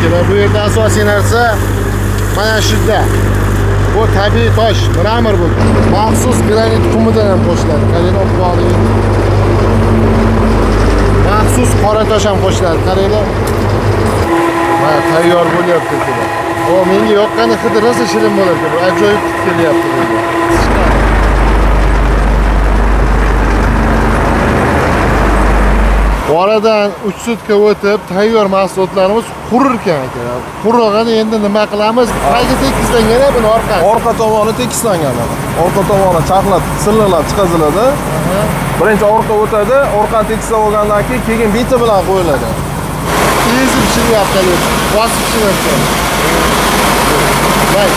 Akalar, bu yerda asosiy narsa mana shunda. Bu tabiiy tosh, mramor bu. Maxsus granit qumidan ham qo'shiladi. Qaranglar, oqboqligi. Maxsus qora tosh ham qo'shiladi. Qaranglar. Mana tayyor bo'lyapti akalar. O, menga yoqqani hidi rosa shirin bo'ladi. Bu ajoyib hid kelyapti bu. Oradan 3 sutka o'tib tayyor mahsulotlarimiz qurir ekan akalar. Qurig'ini endi nima qilamiz? Tagi tekislangan buni orqasi. Orqa tomoni tekislangan mana. Orqa tomoni charxlab, silliqlab chiqaziladi. Birinchi orqa o'tadi, orqani tekislab olgandan keyin beti bilan qo'yiladi. Ezib pishiryapti, bosib pishiryapti. Voy.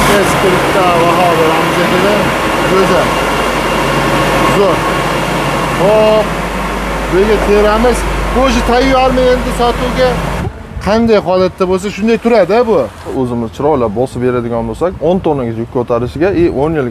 Tez turibdi, baho beramiz akalar. Go'zal. Zo'r. Hop. Bu yerga teramiz. Bu o'sha tayyormi endi sotuvga? Qanday holatda bo'lsa shunday turadi bu. O'zimiz chiroyli bosib beradigan bo'lsak, 10 tonnaga yuk ko'tarishiga и 10 yil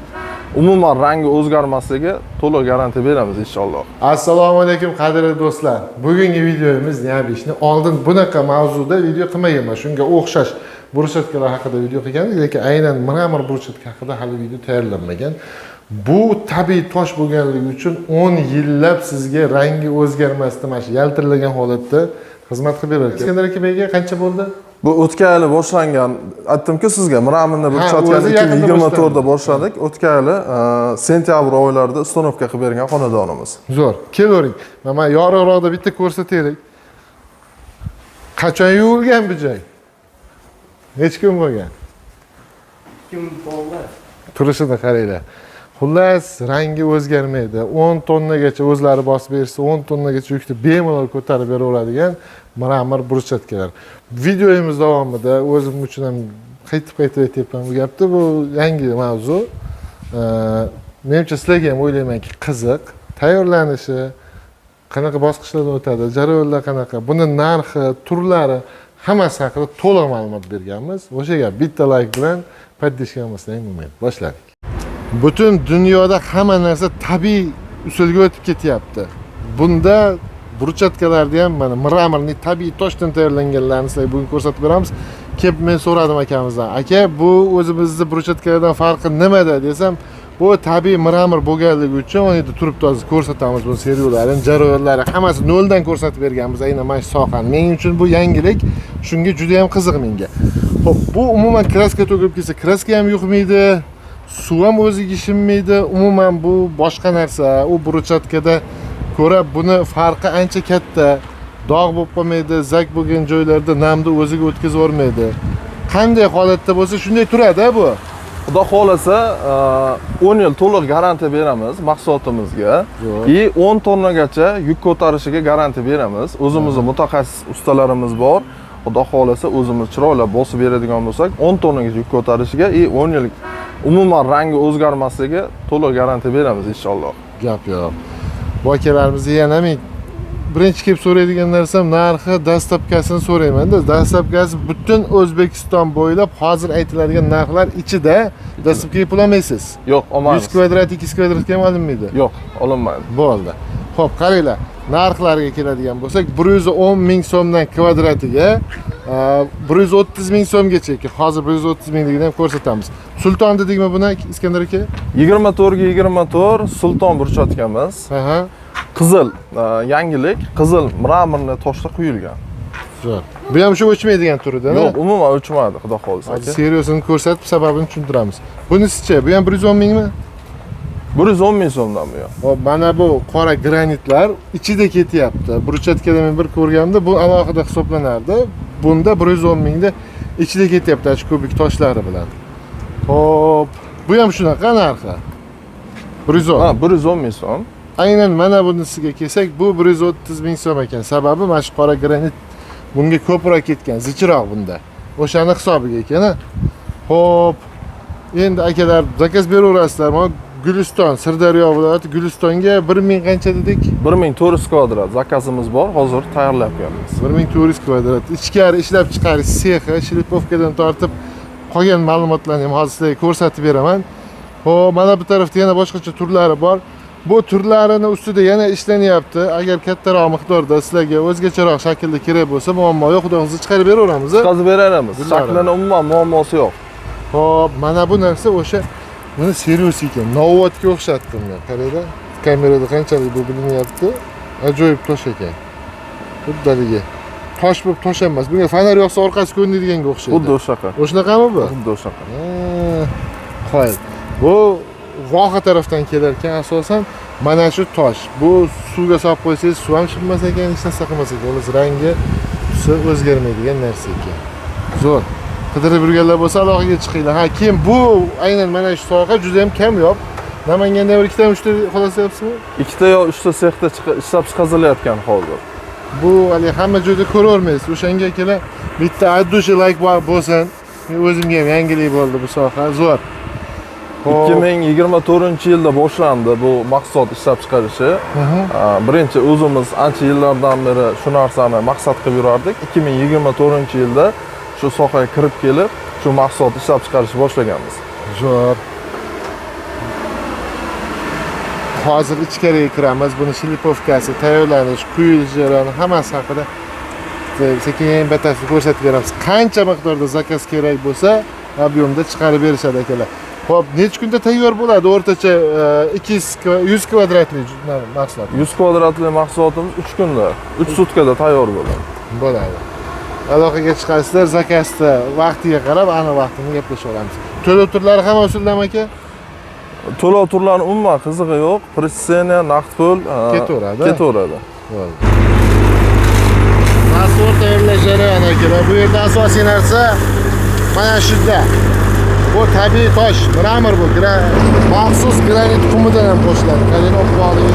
umuman rangi o'zgarmasligiga to'liq garantiya beramiz inshaalloh. Assalomu alaykum qadrli do'stlar. Bugungi videomiz необычный. Oldin bunaqa mavzuda video qilmaganman. Shunga o'xshash brushatkalar haqida video qilgandik, lekin aynan mramor brushatka haqida hali video tayyorlanmagan. Bu tabiiy tosh bo'lganligi uchun 10 yillab sizga rangi o'zgarmasdan mana shu yaltirlagan holatda xizmat qilib beradi. Iskandar aka beyga qancha bo'ldi? Bu o'tgan yili boshlangan, aytdimku sizga, mramorni brushatkani 2024 da boshladik. O'tgan yili sentyabr oylarida ustanovka qilib bergan xonadonimiz. Zo'r. Kelavering. Mana yorug'roqda bitta ko'rsataylik. Qachon yuvilgan bu joy? Necha kun bo'lgan? 2 kun bo'ldi. Turishini qaranglar. Xullas, rangi o'zgarmaydi. 10 tonnagacha o'zlari bosib bersa, 10 tonnagacha yukni bemalol ko'tarib beraveradigan mramor brushatkalar. Videomiz davomida o'zim uchun ham qaytib-qaytib aytyapman bu gapni. Bu yangi mavzu. Menimcha sizlarga ham o'ylaymanki qiziq. Tayyorlanishi, qanaqa bosqichlardan o'tadi, jarayonlar qanaqa, buni narxi, turlari hammasi haqida to'liq ma'lumot berganmiz. O'sha gap bitta like bilan поддержка qilmasdan bo'lmaydi. Boshladik. Butun dunyoda hamma narsa tabiiy usulga o'tib ketyapti. Bunda brushatkalarni ham mana mramorni tabiiy toshdan tayyorlanganlarini sizlarga bugun ko'rsatib beramiz. Kelib men so'radim akamizdan. Aka, bu o'zimizni brushatkalardan farqi nimada desam, bu tabiiy mramor bo'lganligi uchun mana yerda turibdi, hozir ko'rsatamiz bu seriyalarini, jarayonlari hammasi noldan ko'rsatib berganmiz aynan mana shu sohani. Men uchun bu yangilik, shunga juda ham qiziq menga. Xo'p, bu umuman kraska to'kilib ketsa, kraska ham yuqmaydi, suv ham o'ziga shimmaydi. Umuman bu boshqa narsa. U brushatkada ko'ra buni farqi ancha katta. Dog' bo'lib qolmaydi, zak bo'lgan joylarda namni o'ziga o'tkazib yubormaydi. Qanday holatda bo'lsa shunday turadi bu. Xudo xohlasa 10 yil to'liq garantiya beramiz mahsulotimizga. И 10 tonnagacha yuk ko'tarishiga garantiya beramiz. O'zimizning mutaxassis ustalarimiz bor. Xudo xohlasa o'zimiz chiroyli bosib beradigan bo'lsak, 10 tonnaga yuk ko'tarishiga и 10 yil umuman rangi o'zgarmasligiga to'liq garantiya beramiz inshaalloh. Gap yo'q. Bu akalarimizni yana men birinchi kelib so'raydigan narsam narxi, dastlabkasini so'rayman-da. Dastlabkasi butun O'zbekiston bo'ylab hozir aytiladigan narxlar ichida dastlabkiga pul olmaysiz. Yo'q, olmaymiz. 100 kvadrat, 200 kvadratga ham olinmaydi. Yo'q, olinmaydi. Bo'ldi. Xo'p, qaranglar, narxlarga keladigan bo'lsak, 110 ming so'mdan kvadratiga 130 ming so'mgacha, hozir 130 mingligini ham ko'rsatamiz. Sulton dedikmi buni Iskandar aka? 24 ga 24 Sulton brushatkamiz. Aha. Qizil, yangilik, qizil mramorni toshda quyilgan. Zo'r. Bu ham shu o'chmaydigan turida, Yo'q, umuman o'chmaydi, xudo xohlasa aka. Seriyasini ko'rsatib, sababini tushuntiramiz. Bunisichi, bu ham 110 mingmi? 110 ming so'mdan bu ham. Hop, mana bu qora granitlar ichida ketyapti. Brushatkada men bir ko'rganimda bu alohida hisoblanardi. Bunda 110 mingda ichida ketyapti, shu kubik toshlari bilan. Hop, bu ham shunaqa narxi. 110. Ha, 110 ming so'm. Aynan mana bunisiga kelsak, bu 130 ming so'm ekan. Sababi mana shu qora granit bunga ko'proq ketgan, zichroq bunda. O'shani hisobiga ekan, ha. Hop, endi akalar zakaz beraverasizlar. Mana Guliston, Sirdaryo viloyati Gulistonga 1000 qancha dedik? 1400 kvadrat zakazimiz bor, hozir tayyorlab kelamiz. 1400 kvadrat. Ichkari ishlab chiqarish sexi, shlipovkadan tortib qolgan ma'lumotlarni ham hozir sizlarga ko'rsatib beraman. Xo'p, mana bu tarafda yana boshqacha turlari bor. Bu turlarini ustida yana ishlanyapti. Agar kattaroq miqdorda sizlarga o'zgacharoq shaklda kerak bo'lsa, muammo yo'q, xudo xohlasa chiqarib beraveramiz. Chiqarib beraveramiz. Shaklini umuman muammosi yo'q. Xo'p, mana bu narsa o'sha buni serios ekan. Novvotga o'xshatdim men. Qaranglar, kamerada qanchalik bu bilinyapti. Ajoyib tosh ekan. Xuddaligi. Tosh bo'lib tosh emas. Bunga fonar yoqsa orqasi ko'rinmaydiganga o'xshaydi. Xuddi o'shaqa. O'shanaqami bu? Xuddi o'shaqa. Qo'y. Bu voha tarafdan kelar ekan asosan mana shu tosh. Bu suvga solib qo'ysangiz suv ham shimmas ekan, hech narsa qilmas ekan. Xullas rangi, tusi o'zgarmaydigan narsa ekan. Zo'r. Qidirib yurganlar bo'lsa aloqaga chiqinglar. Ha, keyin bu aynan mana shu soha juda ham kamyob. Namanganda bir ikkita, uchta xolasayapsizmi? Ikkita yo uchta sexda ishlab chiqarilayotgan hozir. Bu hali hamma joyda ko'ravermaysiz. O'shanga akalar bitta addushi like bo'lsin. Men o'zimga ham yangilik bo'ldi bu soha. Zo'r. 2024-yilda boshlandi bu mahsulot ishlab chiqarishi. Birinchi o'zimiz ancha yillardan beri shu narsani maqsad qilib yurardik. 2024-yilda shu sohaga kirib kelib, shu mahsulot ishlab chiqarishni boshlaganmiz. Zo'r. Hozir ichkariga kiramiz. Buni shlipovkasi, tayyorlanish, quyilish jarayoni hammasi haqida sekin batafsil ko'rsatib beramiz. Qancha miqdorda zakaz kerak bo'lsa, ob'yomda chiqarib berishadi akalar. Xo'p, necha kunda tayyor bo'ladi o'rtacha 200 kvadratli mahsulot? 100 kvadratli mahsulotimiz 3 kunda, 3 sutkada tayyor bo'ladi. Bo'ladi. Aloqaga chiqasizlar, zakazda vaqtiga qarab aniq vaqtini gaplashib olamiz. To'lov turlari hamma usuldami aka? To'lov turlari umuman qizig'i yo'q. Presseniya, naqd pul ketaveradi. Ketaveradi. Mahsulot tayyorlash jarayoni akalar. Bu yerda asosiy narsa mana shunda. Bu tabiiy tosh, mramor bu. Maxsus granit qumidan ham qo'shiladi. Qarang, oqvoqli.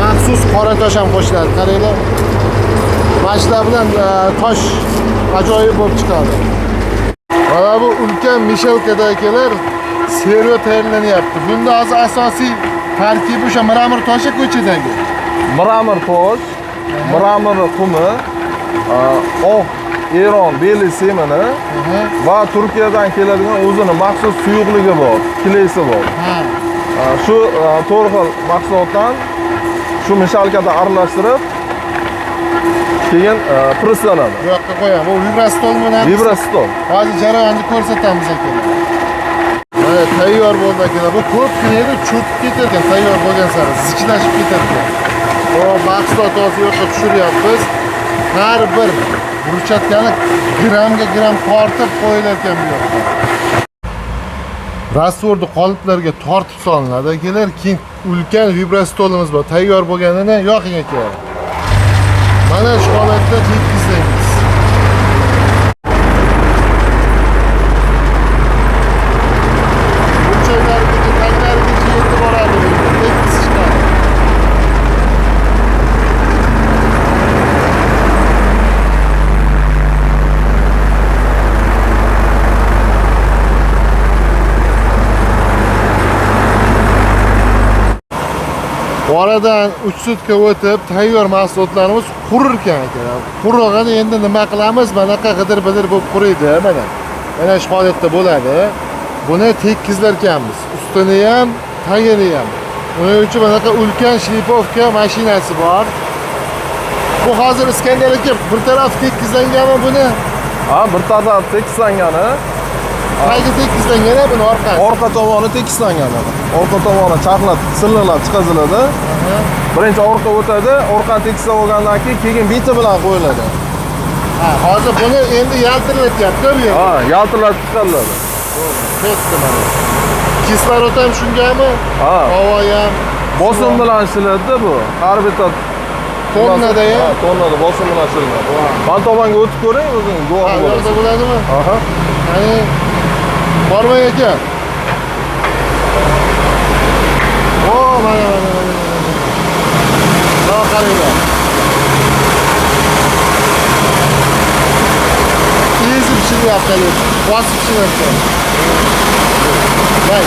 Maxsus qora tosh ham qo'shiladi. Qaranglar. Mana shular bilan tosh ajoyib bo'lib chiqadi. Mana bu ulkan mishelkada akalar seryo tayyorlanyapti. Bunda hozir asosiy tarkibi o'sha mramor toshi ko'chadagi. Mramor tosh, mramor qumi, oq Eron beli semini va Turkiyadan keladigan o'zini maxsus suyuqligi bor, kleysi bor. Shu to'rt xil mahsulotdan shu mishalkada aralashtirib keyin presslanadi. Bu yoqqa qo'yamiz. Bu vibrastolmi? Vibrastol. Hozir jarayonni ko'rsatamiz akalar. Mana tayyor bo'ldi akalar. Bu ko'pgina edi, cho'kib ketar ekan, tayyor bo'lgan sari zichlashib ketar ekan. Xo'p, mahsulot hozir yoqqa tushiryapmiz. Har bir burchatkani gramga gram tortib qo'yilar ekan bu yoqqa. Rasvorni qoliplarga tortib solinadi akalar. Keyin ulkan vibrastolimiz bor. Tayyor bo'lganini yoqing akalar. Mana shu holatda tekislaymiz. Burchaklargacha, taglarigacha yetib boradi. Tekis chiqadi. Oradan 3 sutka o'tib tayyor mahsulotlarimiz qurir ekan akalar. Qurig'ini endi nima qilamiz? Manaqa g'idir-bidir bo'lib quriydi mana. Mana shu holatda bo'ladi. Buni tekizlar ekanmiz. Ustini ham, tagini ham. Uning uchun manaqa ulkan shlipovka mashinasi bor. Bu hozir Iskandar aka bir taraf tekizlanganmi buni? Ha, bir taraf tekizlangani. Tagi tekizlangani buni orqasi. Orqa tomoni tekizlangan. Orqa tomoni charxlab, silliqlab chiqaziladi. Birinchi orqa o'tadi, orqani tekizlab olgandan keyin beti bilan qo'yiladi. Ha, hozir buni endi yaltirlatyapti bu yerda. Ha, yaltirlatib chiqariladi. Ketdi mana. Kislorod ham shungami? Ha. Havo ham. Bosim bilan ishlanadi bu. Har bitta tonnada ham. Ha, tonnada bosim bilan ishlanadi. Man tomonga o'tib ko'ring, o'zingiz guvoh bo'lasiz. Ha, bo'ladimi? Aha. Qani bormang aka. O, mana mana mana. Mana qaranglar. Ezib pishiryapti, bosib pishiryapti. Voy.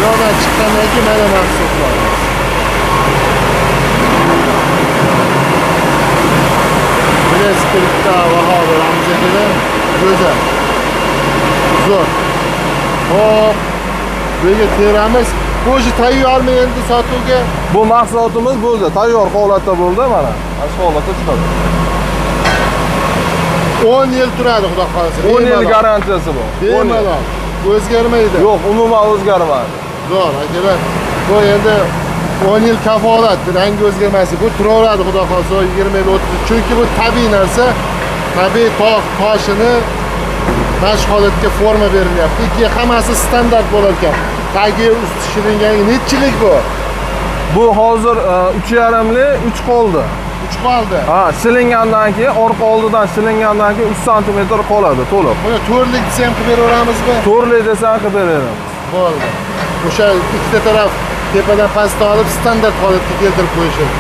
Yo'ldan chiqqandan keyin mana mahsulotlar. Akalar, go'zal. Zo'r. Xo'p, bu yerga teramiz. Bu уже tayyormi endi sotuvga? Bu mahsulotimiz bo'ldi, tayyor holatda bo'ldi mana. Mana shu holatda chiqadi. 10 yil turadi, xudo xohlasa. 10 yil Bemalol. Garantiyasi bor. 10 yil. Bemalol. O'zgarmaydi. Yo'q, umuman o'zgarmaydi. Zo'r, akalar. Bu endi 10 yil kafolat, rangi o'zgarmaslik. Bu turaveradi, xudo xohlasa, 20 yil, 30 yil. Chunki bu tabiiy narsa. Tabiiy tog' toshini mana shu holatga forma berilyapti. Keyin hammasi standart bo'lar ekan. Tagi, usti shilingan. Nechilik bu? Bu hozir 3,5 li 3 qoldi. 3 qoldi. Ha, shilingandan keyin, orqa oldidan shilingandan keyin 3 sm qoladi to'liq. Buni to'rtlik desa ham qilib beraveramizmi? To'rtlik desa ham qilib beramiz. Bo'ldi. O'sha ikkita taraf tepadan pastdan olib, standart holatga keltirib qo'yish kerak.